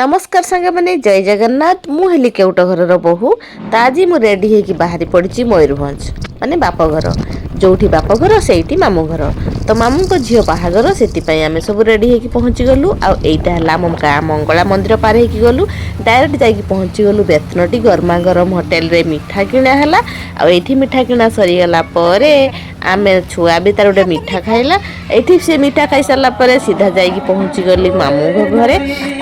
ନମସ୍କାର ସାଙ୍ଗମାନେ, ଜୟ ଜଗନ୍ନାଥ। ମୁଁ ହେଲି କେଉଟ ଘରର ବୋହୂ। ତ ଆଜି ମୁଁ ରେଡ଼ି ହେଇକି ବାହାରି ପଡ଼ିଛି ମୟୂରଭଞ୍ଜ, ମାନେ ବାପଘର। ଯୋଉଠି ବାପଘର ସେଇଠି ମାମୁଁ ଘର। ତ ମାମୁଁଙ୍କ ଝିଅ ବାହାଘର, ସେଥିପାଇଁ ଆମେ ସବୁ ରେଡ଼ି ହେଇକି ପହଞ୍ଚିଗଲୁ। ଆଉ ଏଇଟା ହେଲା ଆମ ଗାଁ ମଙ୍ଗଳା ମନ୍ଦିର ପାର ହେଇକି ଗଲୁ, ଡାଇରେକ୍ଟ ଯାଇକି ପହଞ୍ଚିଗଲୁ ବେତନଟି ଗରମା ଗରମ ହୋଟେଲରେ ମିଠା କିଣା ହେଲା। ଆଉ ଏଇଠି ମିଠା କିଣା ସରିଗଲା ପରେ ଆମେ ଛୁଆ ବି ତାର ଗୋଟେ ମିଠା ଖାଇଲା। ଏଇଠି ସେ ମିଠା ଖାଇସାରିଲା ପରେ ସିଧା ଯାଇକି ପହଞ୍ଚିଗଲି ମାମୁଁଙ୍କ ଘରେ।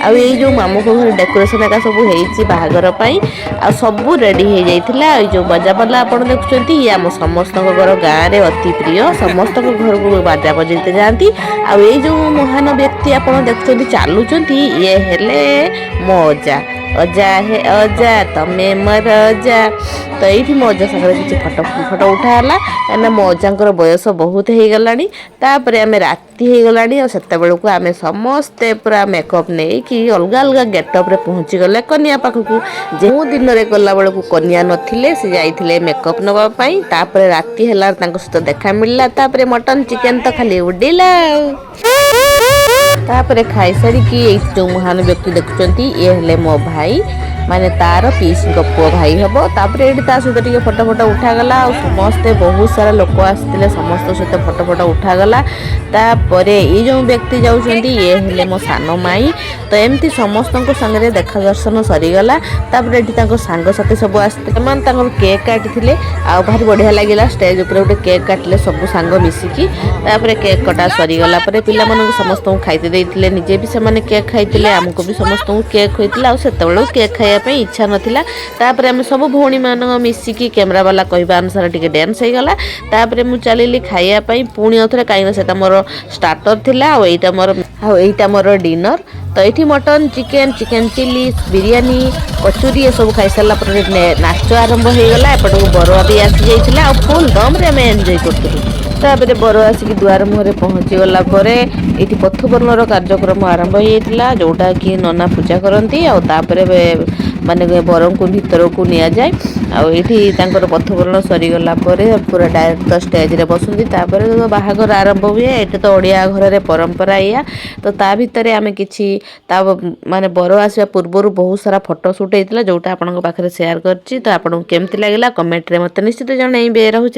ଆଉ ଏଇ ଯେଉଁ ମାମୁଁଙ୍କ ଘରେ ଡେକୋରେସନ୍ ଏକା ସବୁ ହେଇଛି ବାହାଘର ପାଇଁ, ଆଉ ସବୁ ରେଡ଼ି ହେଇଯାଇଥିଲା। ଏଇ ଯେଉଁ ବାଜାବାଲା ଆପଣ ଦେଖୁଛନ୍ତି, ଇଏ ଆମ ସମସ୍ତଙ୍କ ଘର ଗାଁରେ ଅତି ପ୍ରିୟ। ସମସ୍ତଙ୍କ ଘରକୁ ବାଜା ବଜେଇତେ ଯାଆନ୍ତି। ଆଉ ଏଇ ଯେଉଁ ମହାନ ବ୍ୟକ୍ତି ଆପଣ ଦେଖୁଛନ୍ତି ଚାଲୁଛନ୍ତି, ଇଏ ହେଲେ ମୋ ଅଜା। ଅଜା ହେ ଅଜା, ତମେ ମୋର ଅଜା। ତ ଏଇଠି ମୋ ଅଜା ସାଙ୍ଗରେ କିଛି ଫଟୋ ଫଟୋ ଉଠା ହେଲା, କାହିଁକିନା ମୋ ଅଜାଙ୍କର ବୟସ ବହୁତ ହେଇଗଲାଣି। ତାପରେ ଆମେ ରାତି ହେଇଗଲାଣି, ଆଉ ସେତେବେଳକୁ ଆମେ ସମସ୍ତେ ପୁରା ମେକଅପ୍ ନେଇକି ଅଲଗା ଅଲଗା ଗେଟଅପ୍ରେ ପହଞ୍ଚିଗଲେ କନିଆ ପାଖକୁ। ଯେଉଁ ଦିନରେ ଗଲାବେଳକୁ କନିଆ ନଥିଲେ, ସେ ଯାଇଥିଲେ ମେକଅପ୍ ନେବା ପାଇଁ। ତାପରେ ରାତି ହେଲା, ତାଙ୍କ ସହିତ ଦେଖା ମିଳିଲା। ତାପରେ ମଟନ୍ ଚିକେନ୍ ତ ଖାଲି ଉଡ଼ିଲା। ଆଉ ତାପରେ ଖାଇସାରିକି ଏଇଠି ଯେଉଁ ମହାନ ବ୍ୟକ୍ତି ଦେଖୁଛନ୍ତି, ଇଏ ହେଲେ ମୋ ଭାଇ, ମାନେ ତାର ପିଇସିଙ୍କ ପୁଅ ଭାଇ ହବ। ତାପରେ ଏଇଠି ତା ସହିତ ଟିକେ ଫଟୋ ଫଟୋ ଉଠାଗଲା। ଆଉ ସମସ୍ତେ ବହୁତ ସାରା ଲୋକ ଆସିଥିଲେ, ସମସ୍ତଙ୍କ ସହିତ ଫଟୋ ଫଟୋ ଉଠାଗଲା। ତାପରେ ଏଇ ଯେଉଁ ବ୍ୟକ୍ତି ଯାଉଛନ୍ତି, ଇଏ ହେଲେ ମୋ ସାନ ମାଇଁ। ତ ଏମିତି ସମସ୍ତଙ୍କ ସାଙ୍ଗରେ ଦେଖା ଦର୍ଶନ ସରିଗଲା। ତାପରେ ଏଠି ତାଙ୍କ ସାଙ୍ଗସାଥି ସବୁ ଆସିଥିଲେ, ସେମାନେ ତାଙ୍କର କେକ୍ କାଟିଥିଲେ ଆଉ ଭାରି ବଢ଼ିଆ ଲାଗିଲା। ଷ୍ଟେଜ୍ ଉପରେ ଗୋଟେ କେକ୍ କାଟିଲେ ସବୁ ସାଙ୍ଗ ମିଶିକି। ତାପରେ କେକ୍ କଟା ସରିଗଲା ପରେ ପିଲାମାନଙ୍କୁ ସମସ୍ତଙ୍କୁ ଖାଇତେ ଦେଇଥିଲେ, ନିଜେ ବି ସେମାନେ କେକ୍ ଖାଇଥିଲେ, ଆମକୁ ବି ସମସ୍ତଙ୍କୁ କେକ୍ ଖୋଇଥିଲେ। ଆଉ ସେତେବେଳକୁ କେକ୍ ଖାଇବା ପାଇଁ ଇଚ୍ଛା ନଥିଲା। ତାପରେ ଆମେ ସବୁ ଭଉଣୀମାନଙ୍କ ମିଶିକି କ୍ୟାମେରା ବାଲା କହିବା ଅନୁସାରେ ଟିକେ ଡ୍ୟାନ୍ସ ହେଇଗଲା। ତାପରେ ମୁଁ ଚାଲିଲି ଖାଇବା ପାଇଁ ପୁଣି ଆଉଥରେ, କାହିଁକିନା ସେଟା ମୋର ଷ୍ଟାର୍ଟର ଥିଲା ଆଉ ଏଇଟା ମୋର ଡିନର। ତ ଏଇଠି mutton, chicken, chicken chilli, biryani, kachori ଏସବୁ ଖାଇସାରିଲା ପରେ ନାଚ ଆରମ୍ଭ ହେଇଗଲା। ଏପଟକୁ ବର ବି ଆସିଯାଇଥିଲା ଆଉ ଫୁଲ୍ ଦମ୍ରେ ଆମେ ଏନ୍ଜୟ କରୁଥିଲୁ। ତାପରେ ବର ଆସିକି ଦୁଆର ମୁହଁରେ ପହଞ୍ଚିଗଲା ପରେ ଏଇଠି ପଥୁବର୍ଣ୍ଣର କାର୍ଯ୍ୟକ୍ରମ ଆରମ୍ଭ ହେଇଯାଇଥିଲା, ଯୋଉଟାକି ନନା ପୂଜା କରନ୍ତି। ଆଉ ତାପରେ ମାନେ ବରଙ୍କୁ ଭିତରକୁ ନିଆଯାଏ। ଆଉ ଏଇଠି ତାଙ୍କର ପଥୁବରଣ ସରିଗଲା ପରେ ପୁରା ଡାଇରେକ୍ଟ ତ ଷ୍ଟେଜରେ ବସନ୍ତି। ତାପରେ ତ ବାହାଘର ଆରମ୍ଭ ହୁଏ। ଏଇଟା ତ ଓଡ଼ିଆ ଘରରେ ପରମ୍ପରା ଏଇଆ। ତ ତା ଭିତରେ ଆମେ କିଛି ତା ମାନେ ବର ଆସିବା ପୂର୍ବରୁ ବହୁତ ସାରା ଫଟୋ ସୁଟ୍ ହେଇଥିଲା, ଯୋଉଟା ଆପଣଙ୍କ ପାଖରେ ସେୟାର କରିଛି। ତ ଆପଣଙ୍କୁ କେମିତି ଲାଗିଲା, କମେଣ୍ଟରେ ମୋତେ ନିଶ୍ଚିତ ଜଣେଇବେ। ରହୁଛି।